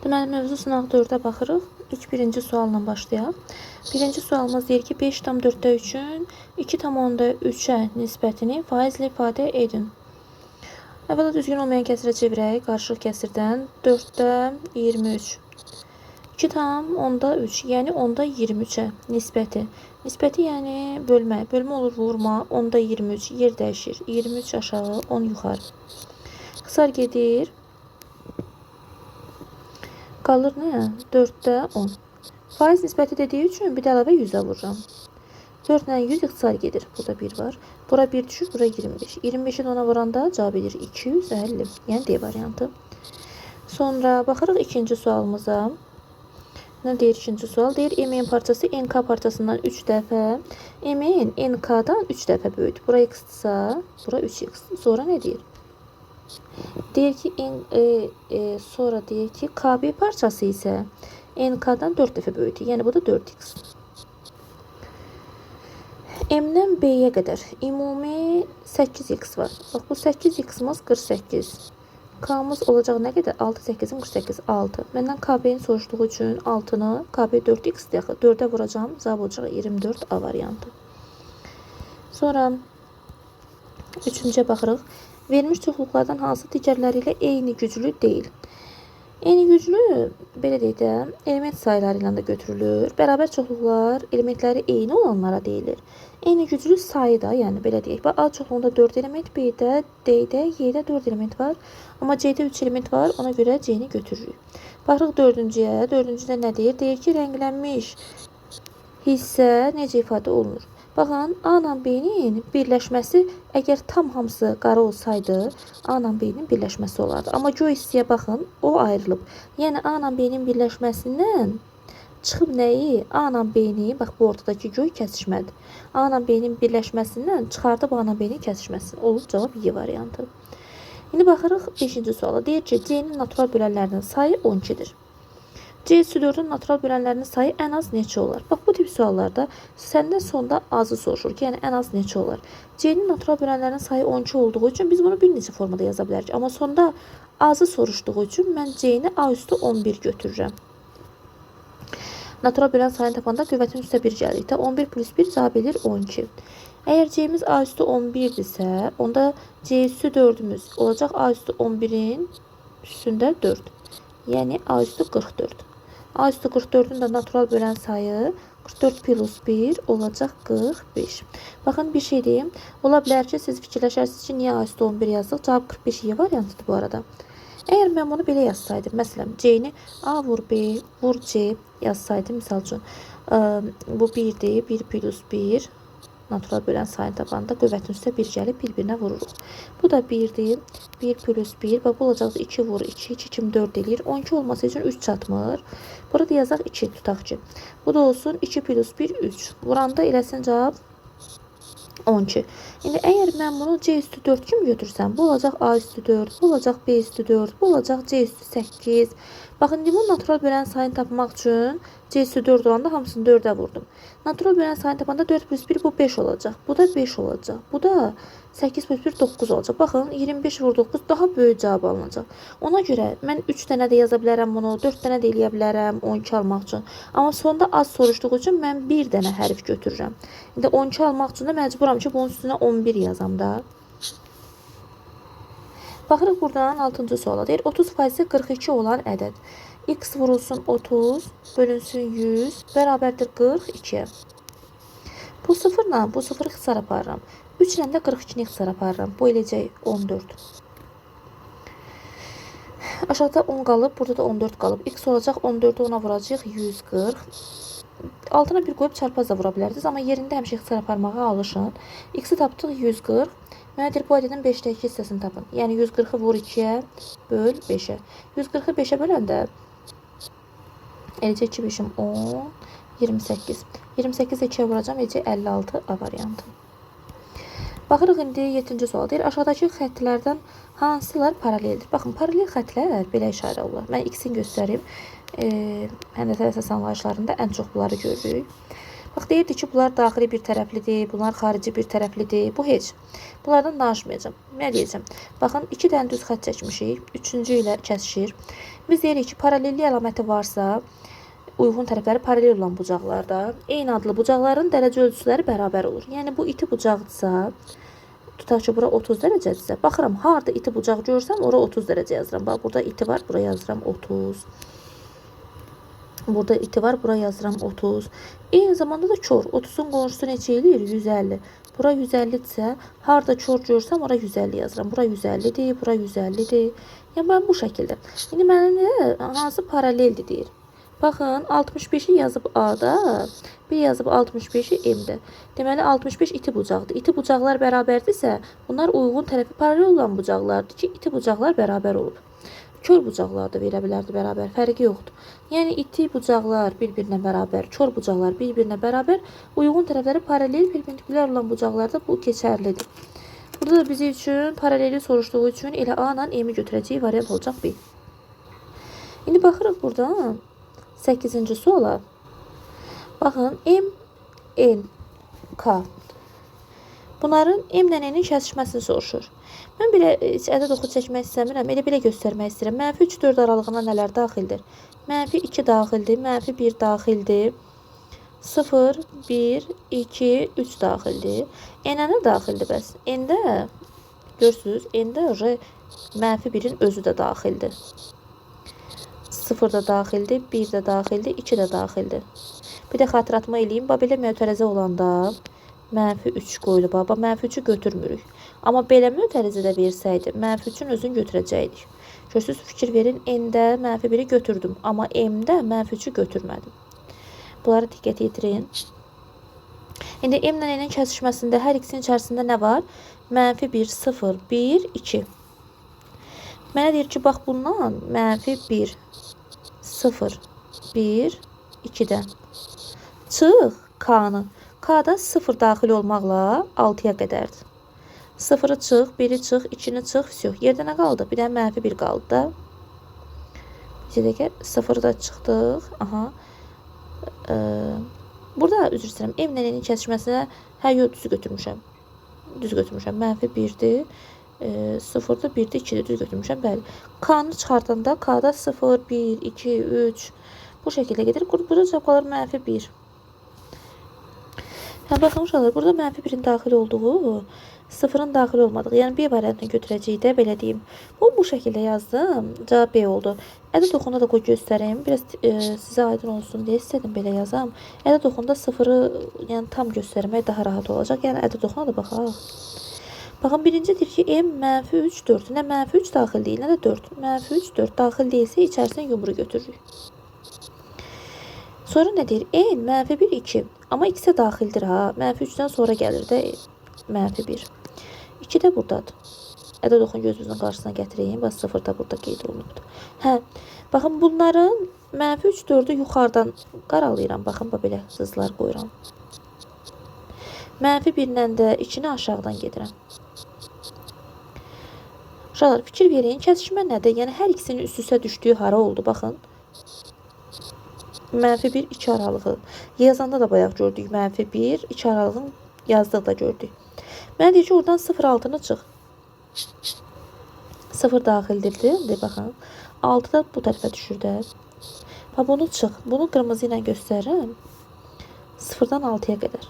Deməli, mövzu sınaq 4-ə baxırıq. İlk birinci sualla başlayaq. Birinci sualımız deyir ki, 5,4-də 3-ün 2,3-ə nisbətini faizlə ifadə edin. Əvvəla düzgün olmayan kəsirə çevirək. Qarışıq kəsirdən 4-də 23. 2,3, yəni onda 23-ə nisbəti. Nisbəti yəni bölmə. Bölmə olur vurma. Onda 23 yer dəyişir. 23 aşağı, 10 yuxarı. Xısar gedir. Qalır nə? 4-də 10. Faiz nisbəti dediyi üçün bir də əlavə 100-ə vururam. 4 ilə 100 ixtisar gedir. Burada 1 var. Bura 1 düşür, bura 25. 25-i də ona vuranda cavab edir 250. Yəni D variantı. Sonra baxırıq ikinci sualımıza. Nə deyir ikinci sual? Deyir MN parçası NK parçasından 3 dəfə, MN NK-dan 3 dəfə böyüdür. Bura x-dirsə, bura 3x. Sonra nə deyir? Deyir ki, sonra deyir ki, KB parçası isə NK-dan 4 dəfə böyüdür. Yəni bu da 4x. M-dən B-yə qədər ümumi 8x var. Bax, bu 8x-imiz 48. K-mız olacaq nə qədər? 6, 8-in 48, 6. Məndən KB-ni soruşduğu üçün 6-nı KB 4x-dir axı. 4-ə vuracağam. Cavab olacaq 24 A variantı. Sonra üçüncüyə baxırıq. Verilmiş çoxluqlardan hansı digərləri ilə eyni güclü deyil? Eyni güclü, belə deyək də, element sayları ilə də götürülür. Bərabər çoxluqlar elementləri eyni olanlara deyilir. Eyni güclü sayı da, yəni belə deyək. Bax, A çoxluğunda 4 element, B-də, D-də, Y-də 4 element var. Amma C-də 3 element var, ona görə C-ni götürürük. Baxırıq dördüncüyə. Dördüncüdə nə deyir? Deyir ki, rənglənmiş hissə necə ifadə olunur? Baxın, A ilə B-nin birləşməsi əgər tam hamısı qara olsaydı, A ilə B-nin birləşməsi olardı. Amma göy hissəyə baxın, o ayrılıb. Yəni A ilə B-nin birləşməsindən çıxıb nəyi? A ilə B-ni, bax bu ortadakı göy kəsişmədir. A ilə B-nin birləşməsindən çıxardıb A ilə B-nin kəsişməsini. Olur cavab Y variantı. İndi baxırıq 5-ci suala. Deyir ki, C-nin natural bölənlərinin sayı 12-dir. C üstü 4-ün natural bölənlərinin sayı ən az neçə olar? Bax, bu tip suallarda səndən sonda azı soruşur ki, yəni ən az neçə olar? C-nin natural bölənlərinin sayı 12 olduğu üçün biz bunu bir neçə formada yaza bilərik. Amma sonda azı soruşduğu üçün mən C-ni A üstü 11 götürürəm. Natural bölən sayını tapanda qüvvətin üstə 1 gəlir. 11 plus 1 cavab edir 12. Əgər C-miz A üstü 11-dirsə, onda C üstü 4-ümüz olacaq A üstü 11-in üstündə 4. Yəni A üstü 44. A üstü 44-ün də natural bölən sayı 44 plus 1 olacaq 45. Baxın, bir şey deyim. Ola bilər ki, siz fikirləşərsiniz ki, niyə A üstü 11 yazdıq? Cavab 45 Y variantıdır bu arada. Əgər mən bunu belə yazsaydım, məsələn, C-ni A vur B vur C yazsaydım, misal üçün, bu 1-dir, 1 plus 1 natural bölən sayını tapanda qüvvətin üstə 1 gəlib bir-birinə vururuq. Bu da 1-dir. 1 plus 1. Bax, bu olacaq 2 vur 2. 2 kimi 4 eləyir. 12 olması üçün 3 çatmır. Burada yazaq 2 tutaq ki. Bu da olsun 2 plus 1 3. Vuranda eləsin cavab 12. İndi əgər mən bunu C üstü 4 kimi götürsəm, bu olacaq A üstü 4, bu olacaq B üstü 4, bu olacaq C üstü 8. Baxın, indi bu natural bölən sayını tapmaq üçün C üstü 4 olanda hamısını 4-ə vurdum. Natural bölən sayını tapanda 4 plus 1 bu 5 olacaq. Bu da 5 olacaq. Bu da 8 plus 1 9 olacaq. Baxın, 25 vur 9 daha böyük cavab alınacaq. Ona görə mən 3 dənə də yaza bilərəm bunu, 4 dənə də eləyə bilərəm 12 almaq üçün. Amma sonda az soruşduğu üçün mən bir dənə hərf götürürəm. İndi 12 almaq üçün də məcburam ki, bunun üstünə 11 yazam da. Baxırıq buradan 6-cı suala. Deyir 30% 42 olan ədəd. X vurulsun 30 bölünsün 100 bərabərdir 42-yə. Bu sıfırla bu sıfırı ixtisar aparıram. 3 ilə də 42-ni ixtisar aparıram. Bu eləcək 14. Aşağıda 10 qalıb, burada da 14 qalıb. X olacaq 14-ü 10-a vuracağıq 140. Altına bir qoyub çarpaz da vura bilərdiniz, amma yerində həmişə ixtisar aparmağa alışın. X-i tapdıq 140. Mənə deyir, bu ədədin 5-də 2 hissəsini tapın. Yəni 140-ı vur 2-yə, böl 5-ə. 140-ı 5-ə böləndə eləcək 2 5-im 10, 28. 28-i 2-yə vuracağam, eləcək 56 A variantı. Baxırıq indi 7-ci sual. Deyir, aşağıdakı xəttlərdən hansılar paraleldir? Baxın, paralel xəttlər belə işarə olunur. Mən x-ini göstərim. Həndəsə əsas anlayışlarında ən çox bunları görürük. Bax, deyirdi ki, bunlar daxili bir tərəflidir, bunlar xarici bir tərəflidir. Bu heç. Bunlardan danışmayacağam. Nə deyəcəm? Baxın, 2 dənə düz xətt çəkmişik. Üçüncü ilə kəsişir. Biz deyirik ki, paralellik əlaməti varsa, uyğun tərəfləri paralel olan bucaqlarda eyni adlı bucaqların dərəcə ölçüləri bərabər olur. Yəni, bu iti bucaqdırsa, tutaq ki, bura 30 dərəcədirsə, baxıram, harada iti bucaq görsəm, ora 30 dərəcə yazıram. Bax, burada iti var, bura yazıram 30. Burada iti var, bura yazıram 30. Eyni zamanda da kor. 30-un qonşusu neçə eləyir? 150. Bura 150-dirsə, harada kor görsəm, ora 150 yazıram. Bura 150-dir, bura 150-dir. Yəni, mən bu şəkildə. İndi mənə nə, hansı paraleldir deyir. Baxın, 65-i yazıb A-da, bir yazıb 65-i M-də. Deməli, 65 iti bucaqdır. İti bucaqlar bərabərdirsə, bunlar uyğun tərəfi paralel olan bucaqlardır ki, iti bucaqlar bərabər olub. Kör bucaqlar da verə bilərdi bərabər, fərqi yoxdur. Yəni, iti bucaqlar bir-birinə bərabər, kör bucaqlar bir-birinə bərabər, uyğun tərəfləri paralel, perpendikulyar olan bucaqlarda bu keçərlidir. Burada da bizi üçün paraleli soruşduğu üçün elə A ilə M-i götürəcəyi variant olacaq B. İndi baxırıq buradan 8-ci suala. Baxın, M, N, K. Bunların M ilə N-in kəsişməsini soruşur. Mən belə heç ədəd oxu çəkmək istəmirəm. Elə belə göstərmək istəyirəm. Mənfi 3, 4 aralığına nələr daxildir? Mənfi 2 daxildir, mənfi 1 daxildir. 0, 1, 2, 3 daxildir. N-ə nə daxildir bəs? N-də, görürsünüz, N-də mənfi 1-in özü də daxildir. 0 da daxildir, 1 də daxildir, 2 də daxildir. Bir də xatırlatma eləyim. Bax, belə mötərizə olanda mənfi 3 qoyulub. Bax, mənfi 3-ü götürmürük. Amma belə mötərizə də versəydi, mənfi 3-ün özünü götürəcəkdik. Görürsünüz, fikir verin, N-də mənfi 1-i götürdüm. Amma M-də mənfi 3-ü götürmədim. Bunlara diqqət yetirin. İndi M ilə N-in kəsişməsində hər ikisinin içərisində nə var? Mənfi 1, 0, 1, 2. Mənə deyir ki, bax bundan mənfi 1, 0, 1, 2-dən. Çıx K-nı. K-da 0 daxil olmaqla 6-ya qədərdir. 0-ı çıx, 1-i çıx, 2-ni çıx, vəsio. Yerdə nə qaldı? Bir dənə mənfi 1 qaldı da. Bir dəqiqə, 0-ı da çıxdıq. Aha. Burada üzr istəyirəm. M ilə N-in kəsişməsinə hə, yox, düz götürmüşəm. Düz götürmüşəm. Mənfi 1-dir. 0-da 1-dir, 2-dir. Düz götürmüşəm. Bəli. K-nı çıxardanda K-da 0, 1, 2, 3 bu şəkildə gedir. Burada cavab qalır mənfi 1. Hə, baxın uşaqlar, burada mənfi 1-in daxil olduğu, 0-ın daxil olmadığı, yəni B variantını götürəcəyik də, belə deyim. Bu şəkildə yazdım, cavab B oldu. Ədəd oxunda da qoy göstərim, biraz sizə aydın olsun deyə istədim, belə yazam. Ədəd oxunda 0-ı yəni, tam göstərmək daha rahat olacaq. Yəni, ədəd oxuna da baxaq. Baxın, birinci deyir ki, M mənfi 3, 4. Nə mənfi 3 daxil deyil, nə də 4. Mənfi 3, 4 daxil deyilsə, içərisinə yumru götürürük. Sonra nə deyir? N mənfi 1, 2. Amma x-ə daxildir ha. Mənfi 3-dən sonra gəlir də mənfi 1. 2 də buradadır. Ədəd oxunu gözümüzün qarşısına gətireyim. Bax, 0 da burada qeyd olunubdur. Hə, baxın, bunların mənfi 3, 4-ü yuxarıdan qaralayıram. Baxın, bax, belə cızlar qoyuram. Mənfi 1-lə də 2-ni aşağıdan gedirəm. Uşaqlar, fikir verin, kəsişmə nədir? Yəni, hər ikisinin üst-üstə düşdüyü hara oldu? Baxın. Mənfi 1, 2 aralığı. Yazanda da bayaq gördük. Mənfi 1, 2 aralığın yazdıq da gördük. Mənə deyir ki, oradan 0,6-nı çıx. 0 daxildir. De, baxın. 6 da bu tərəfə düşür də. Bax, bunu çıx. Bunu qırmızı ilə göstərirəm. 0-dan 6-ya qədər.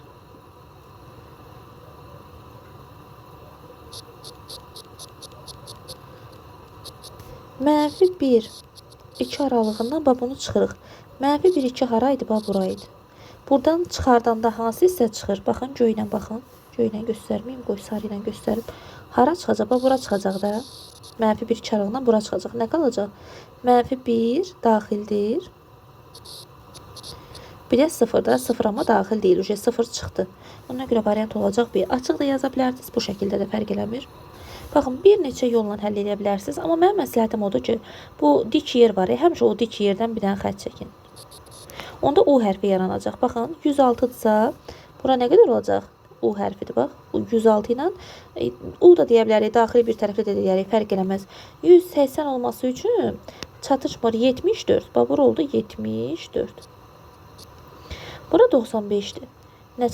Mənfi 1, 2 aralığından bax, bunu çıxırıq. Mənfi 1, 2 hara idi? Bax, bura idi. Buradan çıxardanda hansı hissə çıxır? Baxın, göylə baxın. Göylə göstərməyim, qoy sarı ilə göstərim. Hara çıxacaq? Bax, bura çıxacaq da. Mənfi 1, 2 aralığından bura çıxacaq. Nə qalacaq? Mənfi 1 daxildir. Bir də 0 da. 0 amma daxil deyil. Uje 0 çıxdı. Ona görə variant olacaq bir. Açıq da yaza bilərdiniz. Bu şəkildə də fərq eləmir. Baxın, bir neçə yolla həll edə bilərsiniz. Amma mənim məsləhətim odur ki, bu dik yer var. Həmişə o dik yerdən bir dənə xətt çəkin. Onda U hərfi yaranacaq. Baxın, 106-dırsa, bura nə qədər olacaq? U hərfidir, bax. U 106 ilə U da deyə bilərik, daxili bir tərəfli də deyərik, fərq eləməz. 180 olması üçün çatışmır 74. Bax, bura oldu 74. Bura 95-dir. Nə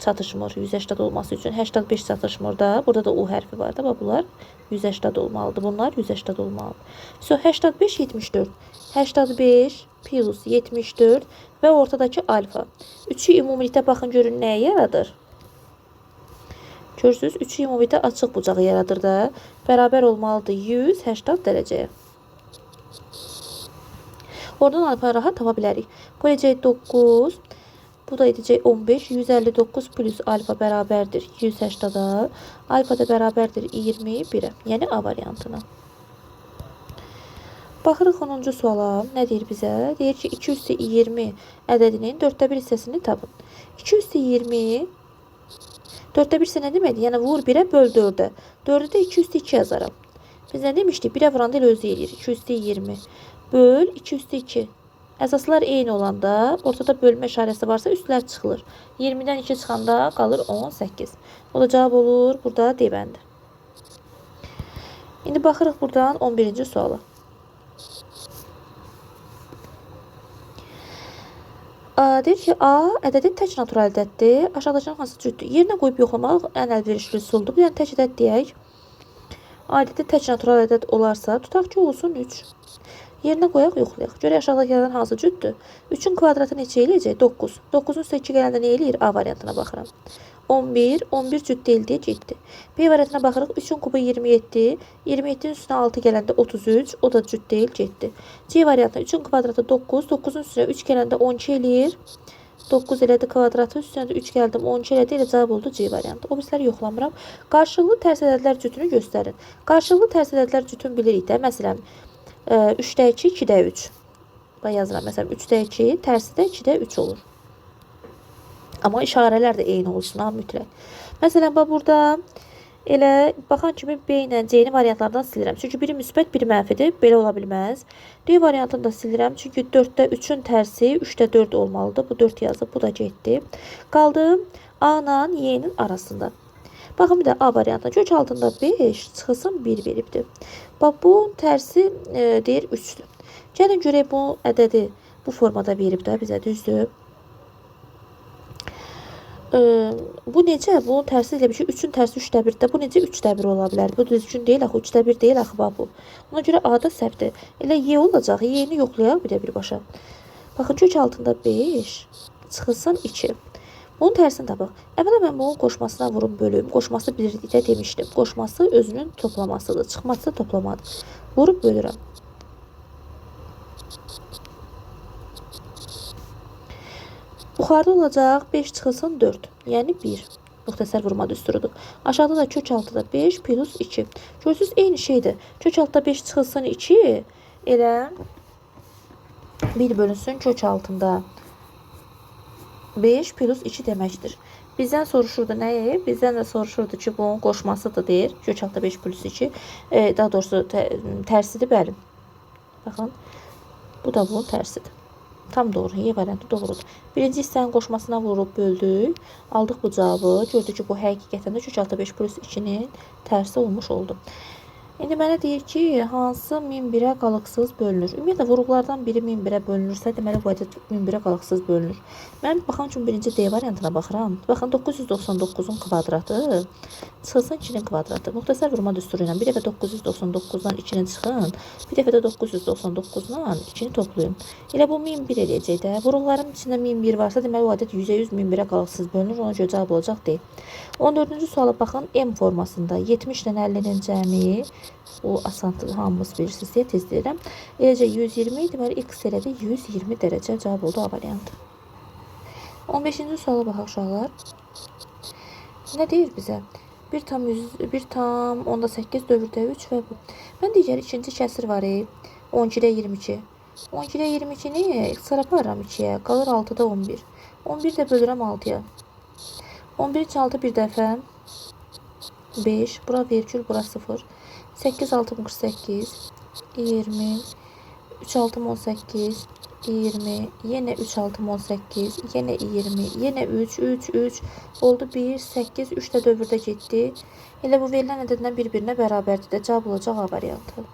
çatışmır 180 olması üçün? 85 çatışmır da. Burada da U hərfi var da. Bax, bunlar 180 olmalıdır. Bunlar 180 olmalıdır. So, 85, 74. 85 plus 74 və ortadakı alfa. 3-ü ümumilikdə baxın görün nəyə yaradır? Görürsünüz, 3-ü ümumilikdə açıq bucağı yaradır da. Bərabər olmalıdır 180 dərəcəyə. Oradan alfanı rahat tapa bilərik. Bu edəcək 9. Bu da edəcək 15. 159 plus alfa bərabərdir 180-a. Alfa da bərabərdir 21-ə. Yəni A variantına. Baxırıq 10-cu suala. Nə deyir bizə? Deyir ki, 2 üstü 20 ədədinin 4-də 1 hissəsini tapın. 2 üstü 20 4-də 1 hissə nə deməkdir? Yəni vur 1-ə böl 4-ə. 4-ü də 2 üstü 2 yazaram. Biz nə demişdik? 1-ə vuranda elə özü eləyir. 2 üstü 20 böl 2 üstü 2. Əsaslar eyni olanda ortada bölmə işarəsi varsa üstlər çıxılır. 20-dən 2 çıxanda qalır 18. O da cavab olur burada D bəndi. İndi baxırıq buradan 11-ci suala. Deyir ki, A ədədi tək natural ədəddir. Aşağıdakının hansı cütdür? Yerinə qoyub yoxlamaq ən əlverişli üsuldur. Bir dənə tək ədəd deyək. A ədədi tək natural ədəd olarsa, tutaq ki, olsun 3. Yerinə qoyaq, yoxlayaq. Görək aşağıdakılardan hansı cütdür? 3-ün kvadratı neçə eləyəcək? 9. 9-un üstə 2 gələndə nə eləyir? A variantına baxıram. 11. 11 cüt deyil deyə getdi. B variantına baxırıq. 3-ün kubu 27. 27-nin üstünə 6 gələndə 33. O da cüt deyil, getdi. C variantına 3-ün kvadratı 9. 9-un üstünə 3 gələndə 12 eləyir. 9 elədi kvadratı, üstünə də 3 gəldim, 12 elədi, elə cavab oldu C variantı. O birisləri yoxlamıram. Qarşılıqlı tərs ədədlər cütünü göstərin. Qarşılıqlı tərs ədədlər cütünü bilirik də. Məsələn, 3-də 2, 2-də 3. Bax, yazıram. Məsələn, 3-də 2, tərsi də 2-də 3 olur. Amma işarələr də eyni olsun, ha, mütləq. Məsələn, bax burada elə baxan kimi B ilə C-ni variantlardan silirəm. Çünki biri müsbət, biri mənfidir. Belə ola bilməz. D variantını da silirəm. Çünki 4-də 3-ün tərsi 3-də 4 olmalıdır. Bu 4 yazıb, bu da getdi. Qaldı A ilə Y-nin arasında. Baxın bir də A variantına. Kök altında 5 çıxılsın 1 veribdir. Bax, bu tərsi deyir 3-dür. Gəlin görək bu ədədi bu formada verib də bizə, düzdür. Bu necə? Bunun tərsi elə bir şey 3-ün tərsi 3-də 1-dir. Bu necə 3-də 1 ola bilər? Bu düzgün deyil axı, 3-də 1 deyil axı bax bu. Ona görə A-da səhvdir. Elə Y olacaq. Y-ni yoxlayaq bir də birbaşa. Baxın, kök altında 5 çıxılsın 2. Bunun tərsini tapaq. Əvvəla mən bunun qoşmasına vurum bölüm. Qoşması birlikdə demişdim. Qoşması özünün toplamasıdır. Çıxması toplamadır. Vurub bölürəm. Yuxarıda olacaq 5 çıxılsın 4. Yəni 1. Müxtəsər vurma düsturudur. Aşağıda da kök altıda 5 plus 2. Görürsünüz, eyni şeydir. Kök altıda 5 çıxılsın 2. Elə 1 bölünsün kök altında 5 plus 2 deməkdir. Bizdən soruşurdu nəyi? Bizdən də soruşurdu ki, bunun qoşmasıdır deyir. Kök altında 5 plus 2. Daha doğrusu tərsidir, bəli. Baxın, bu da bunun tərsidir. Tam doğru. Y variantı doğrudur. Birinci hissənin qoşmasına vurub böldük. Aldıq bu cavabı. Gördük ki, bu həqiqətən də kök altı 5 plus 2-nin tərsi olmuş oldu. İndi mənə deyir ki, hansı 1001-ə qalıqsız bölünür? Ümumiyyətlə, vuruqlardan biri 1001-ə bölünürsə, deməli, bu ədəd 1001-ə qalıqsız bölünür. Mən baxan üçün birinci D variantına baxıram. Baxın, 999-un kvadratı çıxılsın 2-nin kvadratı. Müxtəsər vurma düsturu ilə bir dəfə 999-dan 2-ni çıxın, bir dəfə də 999-dan 2-ni toplayın. Elə bu 1001 eləyəcək də. Vuruqların içində 1001 varsa, deməli, o ədəd 100-ə 100 1001-ə qalıqsız bölünür. Ona görə cavab olacaq D. 14-cü suala baxın, M formasında 70 ilə 50-nin cəmi. O asandır, hamımız bilirsiniz deyə tez deyirəm. Eləcə 120, deməli x elədi 120 dərəcə, cavab oldu A variantı. 15-ci suala baxaq uşaqlar. Nə deyir bizə? 1,8 dövrdə 3 və bu. Mən digər ikinci kəsir var, 12-də 22. 12-də 22-ni ixtisar aparıram 2-yə, qalır 6-da 11. 11 də bölürəm 6-ya. 11 için 6 bir dəfə 5, bura vergül, bura 0. 8, 6, 48, 20, 3, 6, 18, 20, yenə 3, 6, 18, yenə 20, yenə 3, 3, 3, oldu 1, 8, 3 də dövrdə getdi. Elə bu verilən ədədlə bir-birinə bərabərdir də, cavab olacaq A variantı.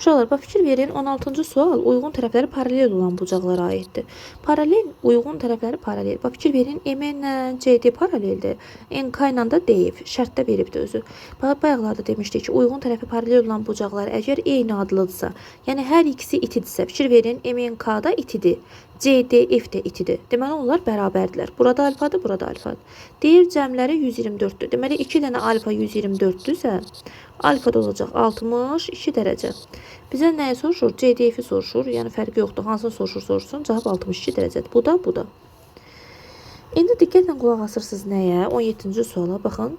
Uşaqlar, bax fikir verin, 16-cı sual uyğun tərəfləri paralel olan bucaqlara aiddir. Paralel, uyğun tərəfləri paralel. Bax fikir verin, MN ilə CD paraleldir. NK ilə də DF şərtdə veribdir özü. Bax bayaqlarda demişdik ki, uyğun tərəfi paralel olan bucaqlar əgər eyni adlıdırsa, yəni hər ikisi itidirsə, fikir verin, MNK da itidir. CDF də itidir. Deməli onlar bərabərdirlər. Burada alfadır, burada alfadır. Deyir cəmləri 124-dür. Deməli 2 dənə alfa 124-dürsə, alfa da olacaq 62 dərəcə. Bizə nəyi soruşur? CDF-i soruşur. Yəni fərqi yoxdur. Hansını soruşur, soruşsun. Cavab 62 dərəcədir. Bu da, bu da. İndi diqqətlə qulaq asırsınız nəyə? 17-ci suala baxın.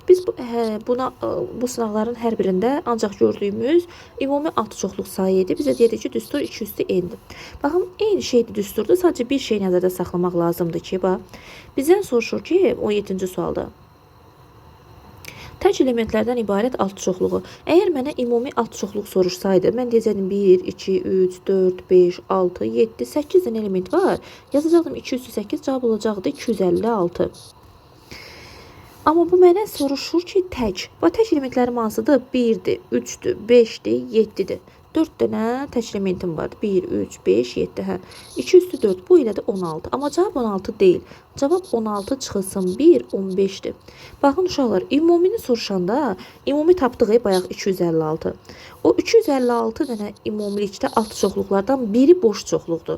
Biz bu sınaqların hər birində ancaq gördüyümüz ümumi alt çoxluq sayı idi. Bizə deyirdi ki, düstur 2 üstü n-dir. Baxın, eyni şeydir düsturda. Sadəcə bir şey nəzərdə saxlamaq lazımdır ki, bax, bizdən soruşur ki, 17-ci sualda tək elementlərdən ibarət alt çoxluğu. Əgər mənə ümumi alt çoxluq soruşsaydı, mən deyəcəkdim 1, 2, 3, 4, 5, 6, 7, 8 dənə element var. Yazacaqdım 2 üstü 8, cavab olacaqdı 256. Amma bu mənə soruşur ki, tək. Bu tək elementlərim hansıdır? 1-dir, 3-dür, 5-dir, 7-dir. 4 dənə tək elementim var. 1, 3, 5, 7. Hə. 2 üstü 4. Bu ilə də 16. Amma cavab 16 deyil. Cavab 16 çıxılsın 1, 15-dir. Baxın uşaqlar, ümumini soruşanda ümumi tapdıq bayaq 256. O 256 dənə ümumilikdə alt çoxluqlardan biri boş çoxluqdur.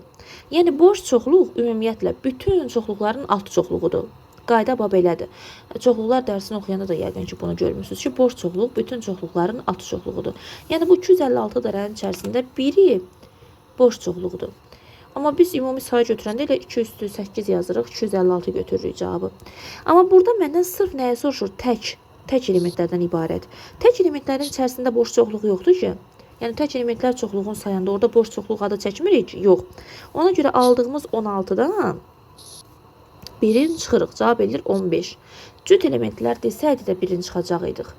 Yəni boş çoxluq ümumiyyətlə bütün çoxluqların alt çoxluğudur. Qayda bax belədir. Çoxluqlar dərsini oxuyanda da yəqin ki, bunu görmüsünüz ki, boş çoxluq bütün çoxluqların alt çoxluğudur. Yəni bu 256 dənənin içərisində biri boş çoxluqdur. Amma biz ümumi sayı götürəndə elə 2 üstü 8 yazırıq, 256 götürürük cavabı. Amma burada məndən sırf nəyə soruşur? Tək elementlərdən ibarət. Tək elementlərin içərisində boş çoxluq yoxdur ki. Yəni tək elementlər çoxluğunu sayanda orada boş çoxluq adı çəkmirik ki? Yox. Ona görə aldığımız 16-dan birini çıxırıq. Cavab eləyir 15. Cüt elementlər desəydi də birini çıxacaq idik.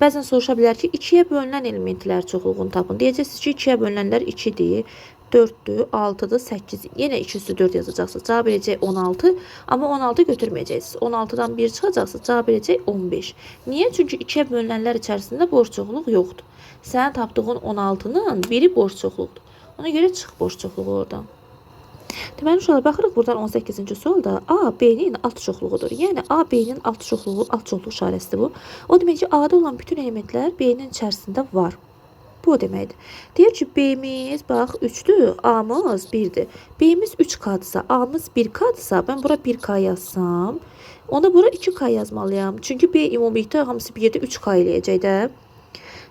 Bəzən soruşa bilər ki, 2-yə bölünən elementlər çoxluğunu tapın. Deyəcəksiniz ki, 2-yə bölünənlər 2-dir, 4-dür, 6-dır, 8. Yenə 2 üstü 4 yazacaqsınız. Cavab eləyəcək 16, amma 16 götürməyəcəksiniz. 16-dan 1 çıxacaqsınız, cavab eləyəcək 15. Niyə? Çünki 2-yə bölünənlər içərisində boş çoxluq yoxdur. Sənin tapdığın 16-nın biri boş çoxluqdur. Ona görə çıx boş çoxluğu oradan. Deməli, uşaqlar, baxırıq buradan 18-ci sualda A, B-nin alt çoxluğudur. Yəni A, B-nin alt çoxluğu, alt çoxluq işarəsidir bu. O demək ki, A-da olan bütün elementlər B-nin içərisində var. Bu o deməkdir. Deyir ki, B-miz bax 3-dür, A-mız 1-dir. B-miz 3K-dırsa, A-mız 1K-dırsa, mən bura 1K yazsam, onda bura 2K yazmalıyam. Çünki B ümumilikdə hamısı bir yerdə 3K eləyəcək də.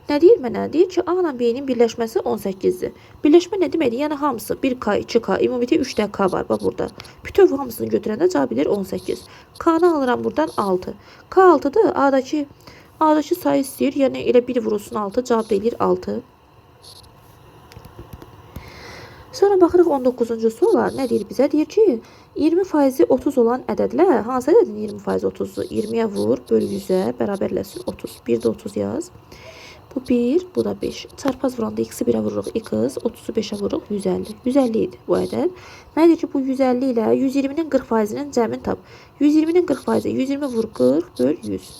Nə deyir mənə? Deyir ki, A ilə B-nin birləşməsi 18-dir. Birləşmə nə deməkdir? Yəni hamısı 1K, 2K, ümumilikdə 3 də K var bax burada. Bütöv hamısını götürəndə cavab edir 18. K-nı alıram buradan 6. K 6-dır. A-dakı sayı istəyir. Yəni elə 1 vurulsun 6, cavab da eləyir 6. Sonra baxırıq 19-cu suala. Nə deyir bizə? Deyir ki, 20% 30 olan ədədlər, hansı ədədin 20% 30-dur? 20-yə vur, böl 100-ə, bərabərləsin 30. 1 də 30 yaz. Bu 1, bu da 5. Çarpaz vuranda x-i 1-ə vururuq x, 30-u 5-ə vururuq 150. 150 idi bu ədəd. Mənə deyir ki, bu 150 ilə 120-nin 40%-nin cəmini tap. 120-nin 40%, 120 vur 40 böl 100.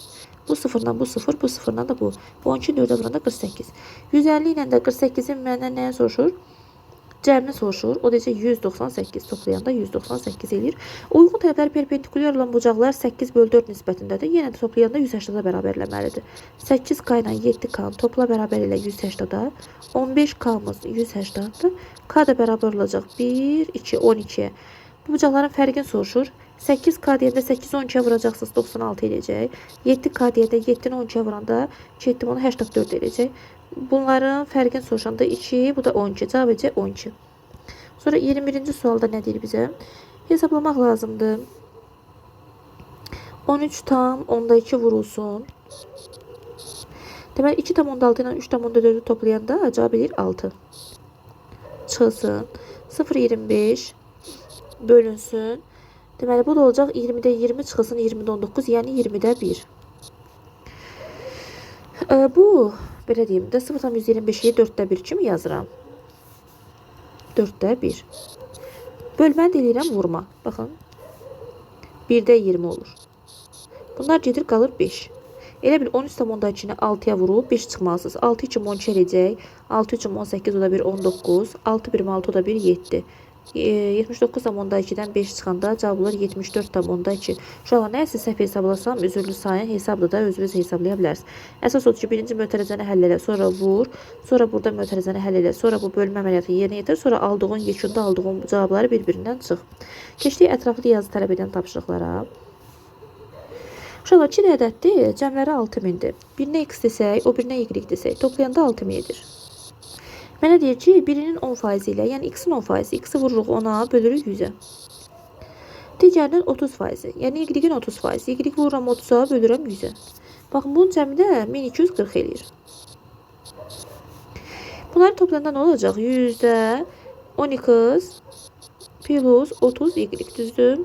Bu sıfırdan bu sıfır, bu sıfırdan da bu. Bu 12 4-ə vuranda 48. 150 ilə də 48-in məndən nəyə soruşur? Cəmini soruşur. O deyəcək 198. Toplayanda 198 eləyir. Uyğun tərəfləri perpendikulyar olan bucaqlar 8 böl 4 nisbətindədir. Yenə də toplayanda 180-a bərabərləməlidir. 8K ilə 7K-nı topla bərabər elə 180-a. 15K-mız 180-dır. K da bərabər olacaq 1, 2, 12-yə. Bu bucaqların fərqini soruşur. 8K deyəndə 8-i 12-yə vuracaqsınız, 96 eləyəcək. 7K deyəndə 7-ni 12-yə vuranda 7 onu 84 eləyəcək. Bunların fərqini soruşanda 2, bu da 12. Cavab edəcək 12. Sonra 21-ci sualda nə deyir bizə? Hesablamaq lazımdır. 13,2 vurulsun. Deməli 2,6 ilə 3,4-ü toplayanda cavab eləyir 6. Çıxılsın. 0,25 bölünsün. Deməli bu da olacaq 20-də 20 çıxılsın 20-də 19, yəni 20-də 1. Bu belə deyim də 0,125-i 4-də 1 kimi yazıram. 4-də 1. Bölməni də eləyirəm vurma. Baxın. 1-də 20 olur. Bunlar gedir qalır 5. Elə bil 13,2-ni 6-ya vurub 5 çıxmalısınız. 6 2 12 eləyəcək. 6 3 18 o da 1 19. 6 1 6 o da 1 7. 79,2-dən 5 çıxanda cavab olur 74,2. Uşaqlar, nəyəsə səhv hesablasam, üzürlü sayın, hesabda da özünüz hesablaya bilərsiniz. Əsas odur ki, birinci mötərizəni həll elə, sonra vur, sonra burada mötərizəni həll elə, sonra bu bölmə əməliyyatı yerinə yetir, sonra aldığın yekunda aldığın cavabları bir-birindən çıx. Keçdik ətraflı yazı tələb edən tapşırıqlara. Uşaqlar, 2 ədəddir, cəmləri 6000-dir. Birinə x desək, o birinə y desək, toplayanda 6000 edir. Mənə deyir ki, birinin 10% ilə, yəni x-in 10%, x-i vururuq 10-a, bölürük 100-ə. Digərinin 30%, yəni y-in 30%, y vururam 30-a, bölürəm 100-ə. Baxın, bunun cəmi də 1240 eləyir. Bunları toplayanda nə olacaq? 100-də 10x plus 30y, düzdür?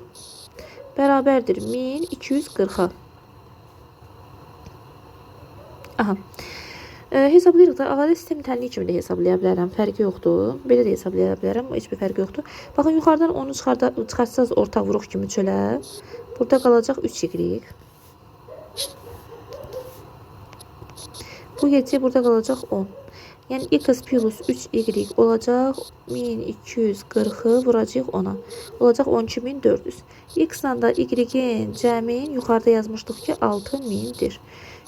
Bərabərdir 1240-a. Aha. Hesablayırıq da, aqada sistem tənliyi kimi də hesablaya bilərəm, fərqi yoxdur. Belə də hesablaya bilərəm, heç bir fərqi yoxdur. Baxın, yuxarıdan onu çıxartsaz ortaq vuruq kimi çölə. Burada qalacaq 3y. Bu gedəcək, burada qalacaq 10. Yəni x plus 3y olacaq 1240-ı vuracaq 10-a. Olacaq 12400. X-la da y-in cəmin yuxarıda yazmışdıq ki, 6000-dir.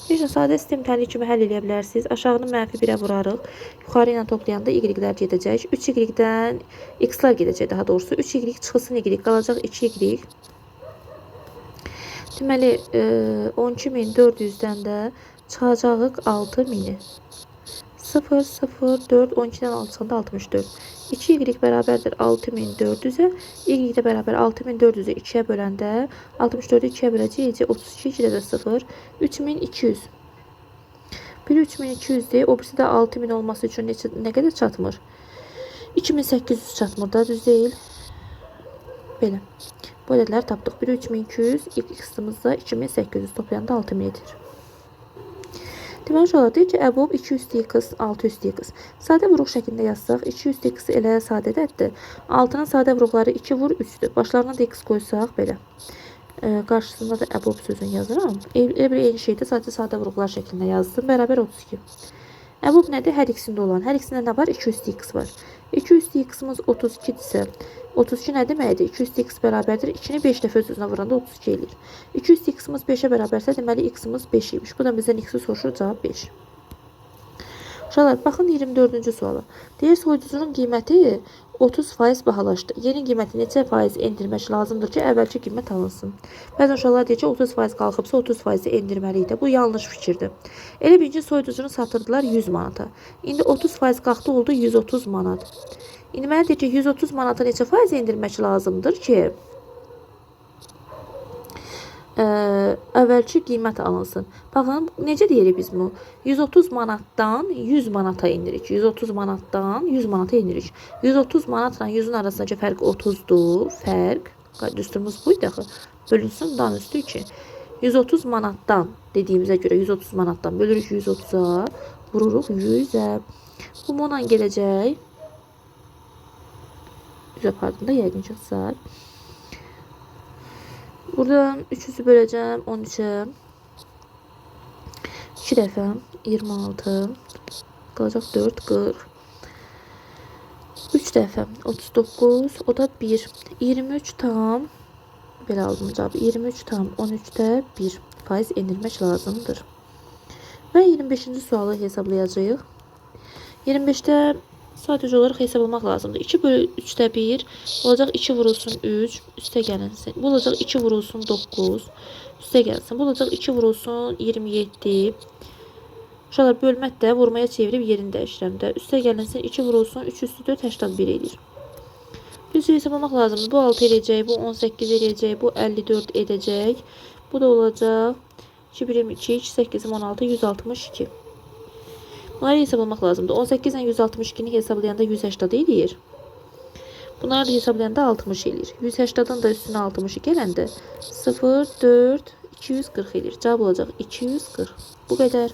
Heç nə, sadə sistem tənliyi kimi həll eləyə bilərsiniz. Aşağını mənfi 1-ə vurarıq. Yuxarı ilə toplayanda y-lər gedəcək. 3y-dən x-lar gedəcək daha doğrusu. 3y çıxılsın y, qalacaq 2y. Deməli, 12400-dən də çıxacağıq 6000-i. 0, 0, 4, 12-dən 6 çıxanda 64. 2y bərabərdir 6400-ə. Y də bərabər 6400-ü 2-yə böləndə 64-ü 2-yə böləcəyik. 32, 2-də də 0. 3200. Biri 3200-dir. O birisi də 6000 olması üçün nə qədər çatmır? 2800 çatmır da, düz deyil. Belə. Bu ədədləri tapdıq. Biri 3200, x-imiz də 2800 toplayanda 6000 edir. Deməli, uşaqlar, deyir ki, əbob 200x, 600x. Sadə vuruq şəklində yazsaq, 200x elə sadə ədəddir. 6-nın sadə vuruqları 2 vur 3-dür. Başlarına da x qoysaq, belə. Qarşısında da əbob sözünü yazıram. Elə bir eyni şeydir, sadəcə sadə vuruqlar şəklində yazdım. Bərabər 32. Əbob nədir? Hər ikisində olan. Hər ikisində nə var? 200x var. 200x-imiz 32-dirsə, 32 nə deməkdir? 200x bərabərdir. 2-ni 5 dəfə öz-özünə vuranda 32 eləyir. 200x-imiz 5-ə bərabərsə, deməli x-imiz 5 imiş. Bu da bizdən x-i soruşur, cavab 5. Uşaqlar, baxın 24-cü suala. Deyir, soyuducunun qiyməti 30% bahalaşdı. Yeni qiyməti neçə faiz endirmək lazımdır ki, əvvəlki qiymət alınsın? Bəzən uşaqlar deyir ki, 30% qalxıbsa 30% endirməliyik də. Bu yanlış fikirdir. Elə bil ki, soyuducunu satırdılar 100 manata. İndi 30% qalxdı, oldu 130 manat. İndi mənə deyir ki, 130 manata neçə faiz endirmək lazımdır ki, əvvəlki qiymət alınsın. Baxın, necə deyirik biz bunu? 130 manatdan 100 manata indirik. 130 manatdan 100 manata indirik. 130 manatla 100-ün arasındakı fərq 30-dur. Fərq, düsturumuz buydu axı. Bölünsün dan üstü 2. 130 manatdan dediyimizə görə 130 manatdan bölürük 130-a, vururuq 100-ə. Bu monan gedəcək. 100-ə pardon da yəqin ki, çıxar. Buradan 300-ü böləcəm 13-ə. 2 dəfə 26. Qalacaq 4, 40. 3 dəfə 39, o da 1. 23 tam, belə aldım cavabı. 23 tam 13-də 1 faiz endirmək lazımdır. Və 25-ci sualı hesablayacağıq. 25-də sadəcə olaraq hesablamaq lazımdır. 2 bölü 3-də 1 olacaq 2 vurulsun 3, üstə gəlinsin. Bu olacaq 2 vurulsun 9, üstə gəlsin. Bu olacaq 2 vurulsun 27. Uşaqlar, bölmət də vurmaya çevirib yerini dəyişirəm də. Üstə gəlinsin 2 vurulsun 3 üstü 4, 81 eləyir. Düzü hesablamaq lazımdır. Bu 6 eləyəcək, bu 18 eləyəcək, bu 54 edəcək. Bu da olacaq 2 birim 2, 2, 8, 16, 162. Bunları hesablamaq lazımdır. 18 ilə 162-ni hesablayanda 180 eləyir. Bunları da hesablayanda 60 eləyir. 180-dan da üstünə 60 gələndə 0, 4, 240 eləyir. Cavab olacaq 240. Bu qədər.